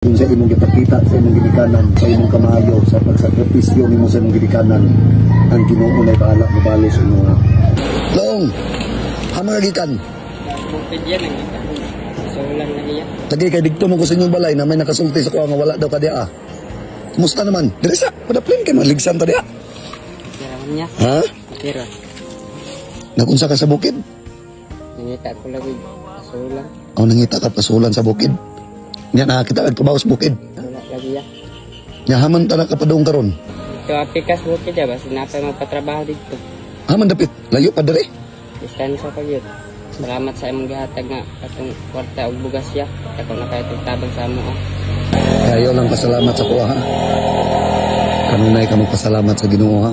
Sa imong gipakita sa imong ginikanan, sa imong kamayo, sa pagsakripisyo nimo sa imong ginikanan, ang Ginoo nay bahala mobalo sa imo. Long, ha mga gikan? Bukid yan ang gikan. Sulan na iya. Tagay kay didto mo ko sa inyong balay na may nakasulti sa kuha nga wala daw ka diha. Kumusta naman? Diri sa, padaplin kay maligsan ta diha. Tira man niya. Ha? Tira. Nagunsa ka sa bukid? Nangita ko lagi. Sulan. Aw, nangita ka pasulan sa bukid. Nya nakakita kag trabaho sa bukid. Wala lagi ya. Nya haman ta na kapadung karon? Ito apikas bukid ya. Basta napay magpatrabaho dito. Haman dapit, layo pa diri. Distansya pa yun. Salamat sa imong gihatag nga katong kwarta og bugas ya. Ako na kayo tabang sa amo. Ah. Kayo lang pasalamat sa kuha, ha. Kanunay ka magpasalamat sa Ginoo, ha.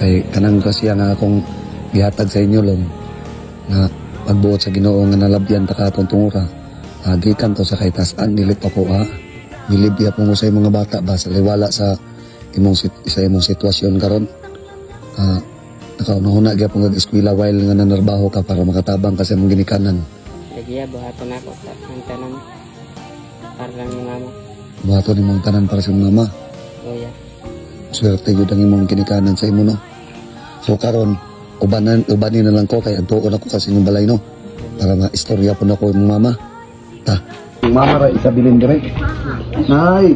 Kay kanang siya nga akong gihatag sa inyo long na pagbuot sa Ginoo nga nalabyan ta ka atong tungura. Gikan to sa kay tasan nilit ako, ha. Nilibya po mo sa imong mga bata ba sa liwala sa imong sitwasyon karon. Nakaunahuna gyapon kag eskwela while nga nanarbaho ka para makatabang ka sa imong ginikanan. Lagi ya, buhaton ako sa ang tanan. Para lang ni mama. Buhaton imong tanan para sa imong mama. Oh ya. Swerte gyud ang imong ginikanan sa imo, no. So karon ubanan ubanin na lang ko kay adtuon ako kasi inyong balay, no. Para ma-istorya po nako imong mama. Ta. Mama ra isabilin dire. Nay.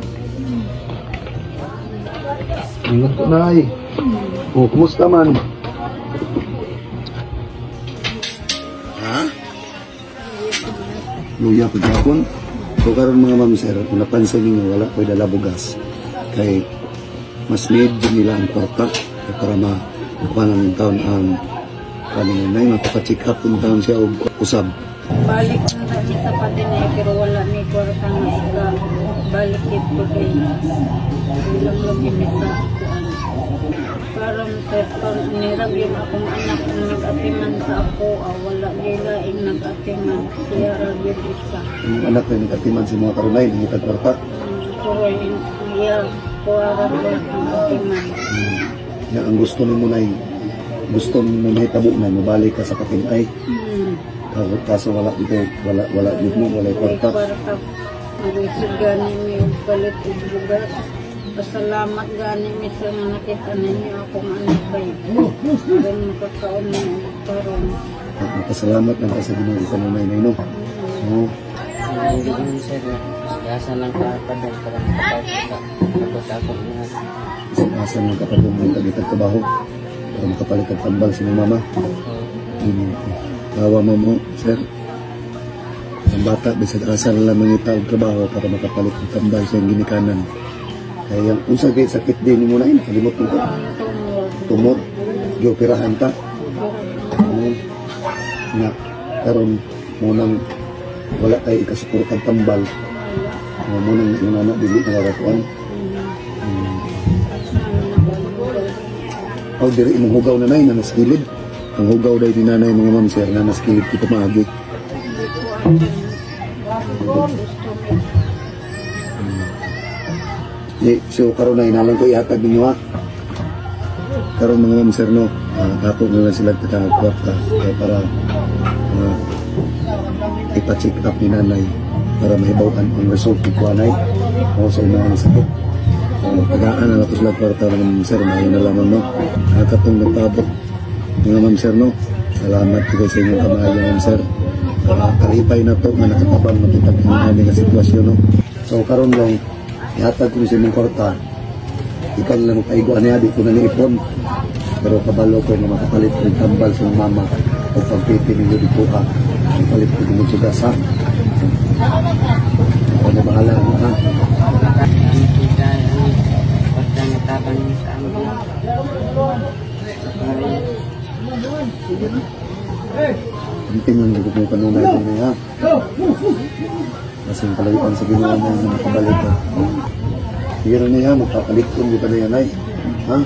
Ingat po, Nay. Oh, kumusta man? Ha? Luya po gapon. So karon, mga ma'am, sir, kung napansin ninyo, wala ko'y dala bugas. Kay mas need nila ang kwarta kay para ma kuha ng taon ang kaning nay mapaka-check up yung taon siya og usab. Balik na kita pa din eh, pero wala ni kwarta nga ika. Balik dito kay bilang lagi ni sa kuan. Parang nirag yung akong anak na nag-atiman sa ako, ah, wala nila ing nag-atiman. Siya ra gyud isa. Ang anak na nagatiman sa mga karunay, nangitag kwarta. Pero iya, kuha ra gyud ang atiman. Ya, ang gusto nimo nay, gusto nimo mahitabo na mabalik ka sa patinay. Kaso, kaso wala dito, wala wala gid mo, wala May kwarta. Kwarta. Marisod gani mi og palit og bugas. Pasalamat gani mi sa nga nakita ninyo akong anak kay aron makakaon mi og karon. Magpasalamat lang ka sa Ginoo kanunay nay, no. Oo. Hindi ko sir. Asa lang ka padong para makapag sa ako sa akong mga. Sa asa lang kapag mo tagitag trabaho para makapalit og tambal sa imong mama. Oh. Kawa mo mo, sir. Ang bata, bisag asa na lang mangita og trabaho para makapalit og tambal sa iyang ginikanan. Kaya yung unsa kay sakit din nimo na, nakalimot mo ko. Tumor. Tumor, gioperahan ta. Oo. Nga, karon munang wala kay ikasuportag tambal. O, munang yung anak dili nakakakuan. Oh, diri imong hugaw na nay na naskilid. Ang hugaw day ni nanay, mga ma'am, sir, na naskilid kita maagi. Gusto mi. Di, so karon na inalang ko ihatag ninyo, ha. Karon, mga ma'am, sir, no, ako na lang sila kwarta kaya para ipa-check up ni nanay para mahibaw-an ang result ni kuanay o sa imong sakit. So, tagaan na lang ko sila kwarta, mga ma'am, sir, maayo na lamang, no. Katong nagpaabot, mga ma'am, sir, no. Salamat ko sa inyong kamayo, ma'am, sir. Kalipay na to nga nakatabang makita ang ani nga sitwasyon, no. So karon lang ihatag ko sa imong kwarta. Ikaw na lang magpaigo niya, di ko na niipon. Pero kabalo ko nga makapalit og tambal sa imong mama o pagpipi ninyo dito ka. Makapalit ko mong sugas, ha. Ako na bahala mo, ha. Ano kita ang kwarta nga tabang sa amo. Para Penting lang gud mo kanunay din, ha. Kasi kalayuan sa Ginoo mo nga makabalik ka. Sige na niya, magpapalit ko di pa na yan ay. Ha?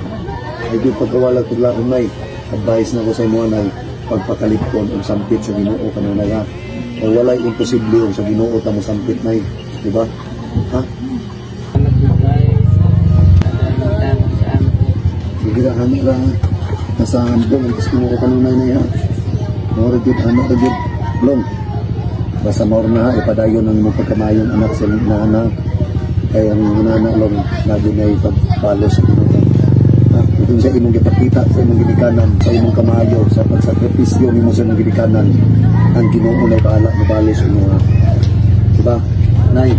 Ay di pagkawala ko lang nay. Advice na ko sa imo nay, pagpakalipon og sampit sa Ginoo kanunay, ha. O walay imposible og sa Ginoo ta mo sampit nay, di ba? Ha? Salamat na guys. Tabang sa amo. Sige ra ano ra. Nasa hambong ang gusto mo ko kanunay na ha. Mo ra gyud ano ra gyud. Long. Basta mao na ipadayon ang imong pagkamayon, anak, sa nana. Kay ang nana lang lagi na ipagpalo sa Ginoo. Ha? Kung sa imong gipakita sa imong ginikanan, sa imong kamayo, sa pagsakripisyo nimo sa imong ginikanan, ang Ginoo na bahala mobalo sa imo. Diba? Nay,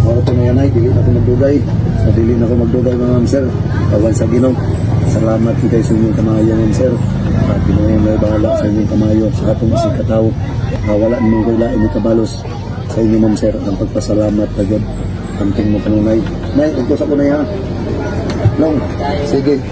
mao to na yan, nay, dili na ko magdugay. Sa dili na ko magdugay, mga ma'am, sir. Awan sa Ginoo. Salamat kay sa inyong kamayo, ma'am, sir. At Ginoo na bahala sa inyong kamayo sa atong isig katawo. Wala nimong kailain ni kabalos sa inyo, ma'am, sir. Ang pagpasalamat agad. Anting mo kanunay. Nay, ugtos ako na ya. Long, sige.